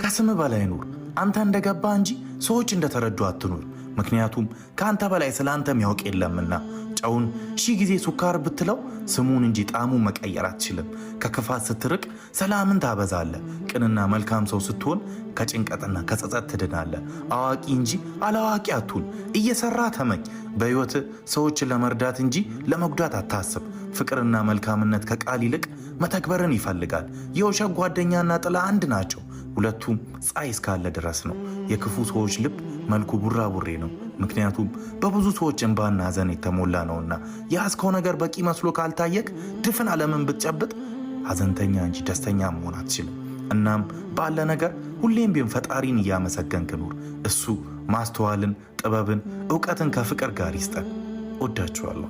ከስም በላይ ኑር። አንተ እንደገባ እንጂ ሰዎች እንደተረዱ አትኑር። ምክንያቱም ከአንተ በላይ ስለ አንተ የሚያውቅ የለምና። ጨውን ሺህ ጊዜ ሱካር ብትለው ስሙን እንጂ ጣዕሙን መቀየር አትችልም። ከክፋት ስትርቅ ሰላምን ታበዛለህ። ቅንና መልካም ሰው ስትሆን ከጭንቀትና ከጸጸት ትድናለህ። አዋቂ እንጂ አላዋቂ አትሁን። እየሰራ ተመኝ። በሕይወት ሰዎችን ለመርዳት እንጂ ለመጉዳት አታስብ። ፍቅርና መልካምነት ከቃል ይልቅ መተግበርን ይፈልጋል። የውሸት ጓደኛና ጥላ አንድ ናቸው። ሁለቱም ፀሐይ እስካለ ድረስ ነው። የክፉ ሰዎች ልብ መልኩ ቡራቡሬ ነው። ምክንያቱም በብዙ ሰዎች እንባና ሐዘን የተሞላ ነውና። የያዝከው ነገር በቂ መስሎ ካልታየክ ድፍን ዓለምን ብትጨብጥ ሐዘንተኛ እንጂ ደስተኛ መሆን አትችልም። እናም ባለ ነገር ሁሌም ቢሆን ፈጣሪን እያመሰገንክ ኑር። እሱ ማስተዋልን፣ ጥበብን፣ እውቀትን ከፍቅር ጋር ይስጠን። ወዳችኋለሁ።